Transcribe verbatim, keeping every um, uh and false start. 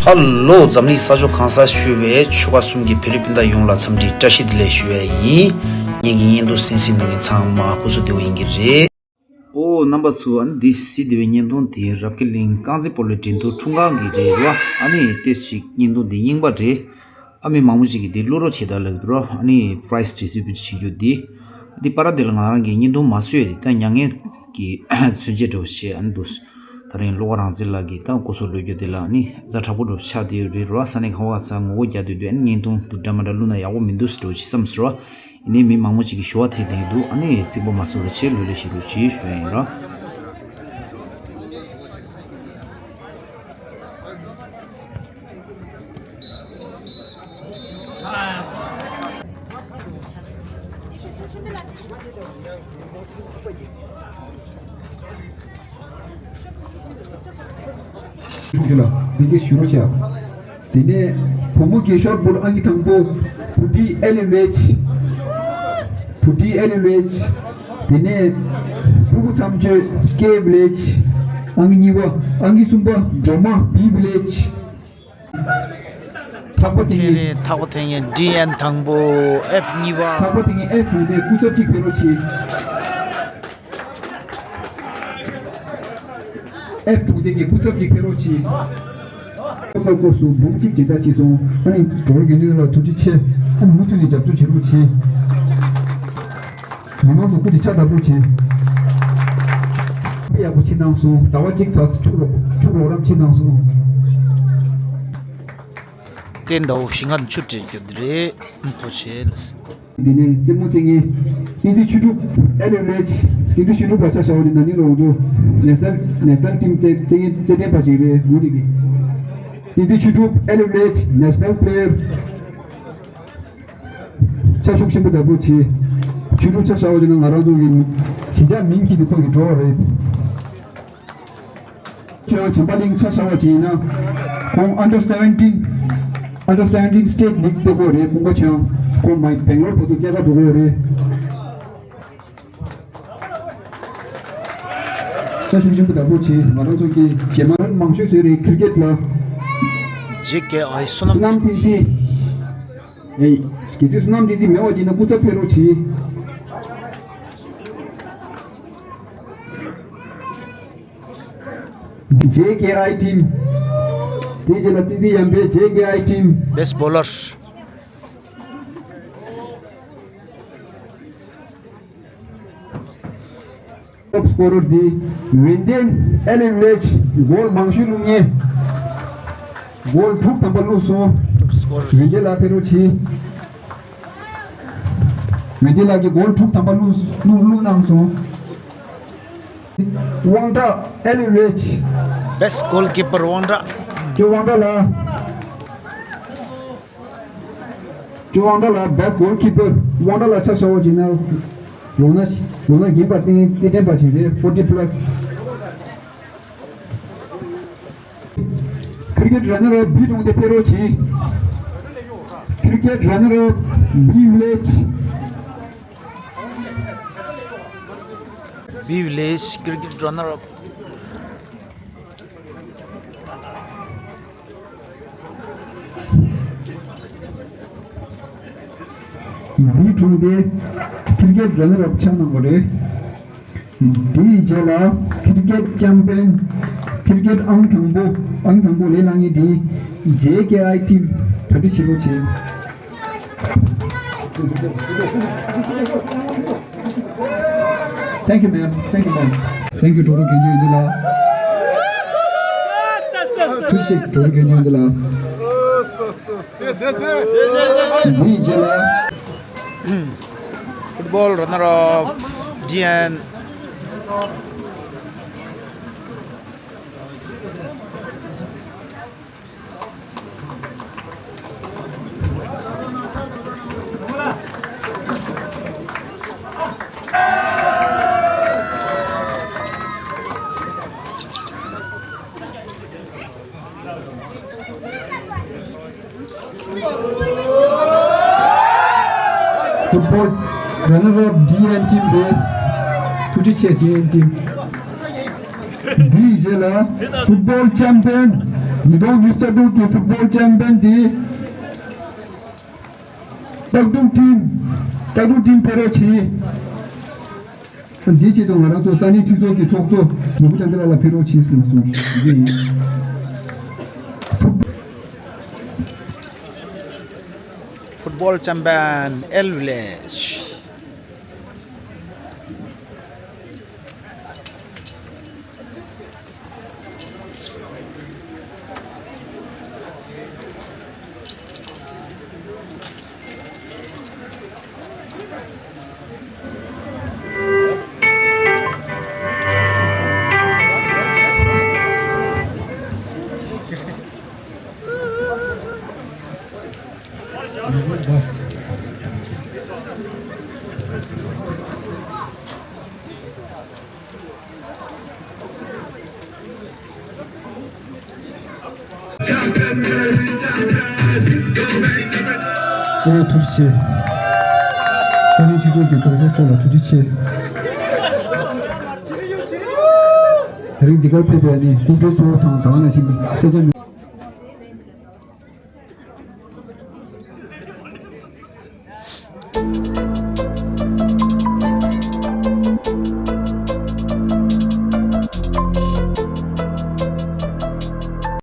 ཧ་ལོ། འཛམ་གླིང་ས་ཕྱོགས་གང་སར་བཞུགས་པའི་ཆོལ་ཁ་གསུམ་གྱི་བོད་རིགས་སྤུན་ཟླ་ཡོངས་ལ་འཚམས་འདྲི་བཀྲ་ཤིས་བདེ་ལེགས་ཞུ་བ་ཡིན། ངེད་ཀྱི་བརྙན་ཐུང་གསན་གཟིགས་གནང་མཁན་ཚང་མ་སྐུ་གཟུགས་བདེ་པོ་ཡིན་གྱི་རེད། ཨོ་རྣམ་པ་ཚོ། ཨ་ནི་འདི་གཟིགས་བདེ་བའི་བརྙན་ཐུང་དེ་རབ་རྒྱས་གླིང་རྐང་རྩེད་སྤོ་ལོའི་འགྲན་བསྡུར་འཁྲུངས་སྐར་གྱི་རེད་རོ། ཨ་ནི་ཏོག་ཙམ་བརྙན་ཐུང་འདི་རྙིང་པ་རེད། ཨ་མི་མང་པོ་ཞིག་གིས་འདི་བླུ་རོགས་བྱེད་དང་ལབ་འདུག་རོ། ཨ་ནི་པ་རའི་སི་བྲིས་སུས་བུད་བྱེད་རྒྱུ་འདི། འདི་པ་ར་འདི་ལ་ང་རང་གིས་བརྙན་ཐུང་མ་བཟོས་ཏེ་ད་མྱ་ངན་གྱི་མཚོན་བྱེད་འདྲ་བོ་བྱས། ཨ་ནི་འདུག་ད་རིང་བློ་དགའ་རང་བཙན་ལགས་ཀྱིས་ད་སྐུ་སྲོག་བློས་བསྐྱོན་དེ་ལ་ནི་ཛ་དྲག་པོ་འདྲ་བོ་ཆགས་བསྡད་ཡོད་རེད་རོ། ས་གནས་ཁག་ཁག་ཚང་ངོ་རྒོལ་རྒྱག་བསྡད་འདུག་ཨ་ནི་བརྙན་ཐུང་འདི་འདྲ་མ་འདྲ་བླུགས་ན་ཡག་པོ་མི་འདུག་ཟེར་འདྲ་བོ་ཅིག་བསམ་སོང་རོ། ཡིན་ནའི་མི་མང་པོ་ཞིག་གིས་ཞུ་བ་དེ་བསྟན་འདུག་ཨ་ནི་རྩིག་པ་མ་བཟོ་བ་བྱས་ལོས་ལོས་ཤིག་འདུག་ཅེས་ཞུ་ཡ་ཡིན་རོ། ཐུགས་རྗེ་ལ་ལེགས་སྐྱེས་ཞུ་རོགས་བྱ། དེ་ནས་བུ་མོ་གི་ཤོར་པུཊ་ཨང་ཀི་དང་པོ་བུ་ཏི་ཨེ་ལི་ཝེཆ། བུ་ཏི་ཨེ་ལི་ཝེཆ། དེ་ནས་ཕྲུ་གུ་མཚམས་གཅོད་ཀེ་བི་ལེ་ཆི། ཨང་ཀི་གཉིས་པ། ཨང་ཀི་གསུམ་པ་སྒྲོལ་མ་བི་བི་ལེ་ཆི། ཐག་པ་འཐེན་དེ་མཁན། ནས་ཐག་པ་འཐེན་མཁན་ཌི་ཨེན་དང་པོ། ཨེཕ་གཉིས་པ། ཐག་པ་འཐེན་མཁན་ཨེཕ་གྲོང་སྡེ་སྐུ་ཚབ་ཅིག་ཕེབས་རོགས་གྱིས། ཨེཕ་གྲོང་སྡེ་གི་སྐུ་ཚབ་ཅིག་ཕེབས་རོགས་གྱིས། ཁོ་སྐོར་སུ་འབུམ་གཅིག་སྦྱིན་བདག་བྱས་སོང་། ཨ་ནི་ཌོག་ཊར་དགེ་འདུན་ལགས་ཐུགས་རྗེ་ཆེ། ཨ་ནི་མུ་མཐུད་ནས་རྒྱབ་སྐྱོར་བྱེད་རོགས་གྱིས། མི་མང་ཚོ་སྐུ་མཁྱེན་ཕྱག་བརྡབ་རོགས་གྱིས། དཔེ་ཡག་པོ་ཕྱིན་གནང་སོང་། ཟླ་བ་གཅིག་ཚར་ཆུ་རོགས་ཆུ་རོགས་རམ་ཕྱིན་གནང་སོང་། ཏན་ཟླ་བོ་ཞིང་ཁ་ཆུ་སྤྲད་རྒྱུ་དེ་རེད། ཐུགས་རྗེ་ཆེ་ལགས། དེ་ནས་རྩེད་མོ་རྩེ་མཁན་བསྟན་འཛིན་ཆོས་གྲུབ་ཨེ་ལི་ཝེཆ། བསྟན་འཛིན་ཆོས་གྲུབ་ལགས་ཕྱག་ཞུ་བ་ནི་ན་ནིང་ལོ་ང་ཚོ་ནེ་ཤ་ནལ་ནེ་ཤ་ནལ་ཊིམ་རྩེད་རྩེད་མཁན་རྩེད་འགྲན་པ་ཞིག་རེད། ངོ་དེ་གི་བསྟན་འཛིན་ཆོས་གྲུབ་ཨེ་ལི་ཝེཆ་ནེ་ཤ་ནལ་པི་ལེ་ཡར། ཕྱག་ཤུགས་ཆེན་པོ་བདག་པོ་བྱེད། ཆོས་གྲུབ་ཕྱག་ཞུ་བ་ཡིན་ན་ང་རང་ཚོ་གི་ཞི་འཇགས་མིང་གཅིག་ནི་ཁོ་གི་འགྲོ་བ་རེད། ཁྱོད་བྱམས་པ་གླིང་ཕྱག་ཞུ་བ་བྱས་ན་ཁོང་ཨན་ཌར་སེ་ཝེན་ཊིན་ཨན་ཌར་སེ་ཝེན་ཊིན་སི་ཊེཊ་ལིག་རྩེ་གོ་རེད། ཀུན་དགའ་ཆོས་དབྱངས་ཁོང་མ་སྦེང་ལོར་བར་དུ་རྩེད་གར་འགྲོ་གི་ཡོད་རེད། ཕྱག་ཤུགས་ཆེན་པོ་བདག་པོ་བྱེད། ང་རང་ཚོ་གི་རྗེས་མ་རན་མང་ཤོས་བཟོས་རེད་ཁིར་ཀེཊ་ལ། ཇེ་ཀེ་ཨའི་བསོད་ནམས་བསྟན་འཛིན། ཨེ། གལ་སྲིད་བསོད་ནམས་བསྟན་འཛིན་མེད་པ་ཅིག་ན་སྐུ་ཚབ་ཕེབས་རོགས་གྱིས། ཇེ་ཀེ་ཨའི་ཊིམ། དེའི་རྗེས་ལ་བསྟན་འཛིན་ཡར་འཕེལ། ཇེ་ཀེ་ཨའི་ཊིམ། Best bowler. ཊོབ་སི་ཀོ་རར་འདི་ཝེན་ཌེན་ཨེ་ལི་ཝེཆ། གོལ་མང་ཤོས་བླུགས་མཁན། གོལ་དྲུག་ཐམ་པ་བླུགས་སོང་། ཊོབ་སི་ཀོ་རར། ཝེན་ཌེན་ལགས་ཕེབས་རོགས་གྱིས། ཝེན་ཌེན་ལགས་ཀྱིས་གོལ་དྲུག་ཐམ་པ་བླུགས་བླུགས་བླུགས་གནང་སོང་། དབང་གྲགས་ཨེ་ལི་ཝེཆ། Best goalkeeper དབང་གྲགས། ཇོ་དབང་གྲགས་ལགས། ཇོ་དབང་གྲགས་ལགས། Best goalkeeper དབང་གྲགས་ལགས་ཕྱག་ཞུ་བ་བྱས་ན། ལོ་ན་ལོ་ན་རྒན་པ་རྩེད་རྩེད་འགྲན་པ་ཞིག་རེད། ཕོར་ཊི་པ་ལ་སི། ཁིར་ཀེཊ་རན་ནར་ཨབ་བི་གྲོང་སྡེ་ཕེབས་རོགས་གྱིས། ཁིར་ཀེཊ་རན་ནར་ཨབ་བི་ཝི་ལེཇ། བི་ཝི་ལེཇ། ཁིར་ཀེཊ་རན་ནར་ཨབ། བི་གྲོང་སྡེ་ཁིར་ཀེཊ་རན་ནར་ཨབ་ཆགས་གནང་བ་རེད། དེའི་རྗེས་ལ་ཁིར་ཀེཊ་ཅམ་པན། ཁིར་ཀེཊ་ཨང་དང་པོ། ཨང་དང་པོ་ལས་བླངས་ངེས་དེ་ཇེ་ཀེ་ཨའི་ཊིམ་གྲ་སྒྲིག་བྱེད་རོགས་བྱེད། Thank you, ma'am. Thank you, ma'am. Thank you, ཌོག་ཊར་དགེ་འདུན་འདི་ལགས། ཐུགས་རྗེ་ཆེ་ཌོག་ཊར་དགེ་འདུན་འདི་ལགས། འདིའི་རྗེས་ལ། Football runner up ཌི་ཨེན། Football runner up ཌི་ཨེན་ཊིམ་རེད། ཐུགས་རྗེ་ཆེ་ཌི་ཨེན་ཊིམ། འདིའི་རྗེས་ལ་football champion ཉིས་སྟོང་ཉི་ཤུ་རྩ་དྲུག་གི་ཕུཊ་བོལ་ཅེམ་པན་འདི་སྟག་གདོང་ཊིམ། སྟག་གདོང་ཊིམ་ཕེབས་རོགས་གྱིས། འདིའི་ཆེད་དུ་ང་རང་ཚོ་ས་གནས་འཐུས་ཚོགས་ཀྱི་ཚོགས་གཙོ་ནོར་བུ་ཅན་ཏི་ལགས་ལ་ཕེབས་རོགས་གྱིས་ཟེར་ནས་གསུངས་རྒྱུ་ཡིན། ཕུཊ་བོལ་ཅེམ་པན་ཨེལ་ཝི་ལེཇ། ཨོ་ཐུགས་རྗེ་ཆེ། ད་རིང་འཐུས་ཚོགས་ཀྱི་ཚོགས་གཙོ་མཆོག་ལ་ཐུགས་རྗེ་ཆེ། ད་རིང་འདི་གར་ཕེབས་པའི་ནི་སྐུ་མགྲོན་གཙོ་བོ་དང་ད་ག་ནང་བཞིན་གསེར་སྦྱངས་མི།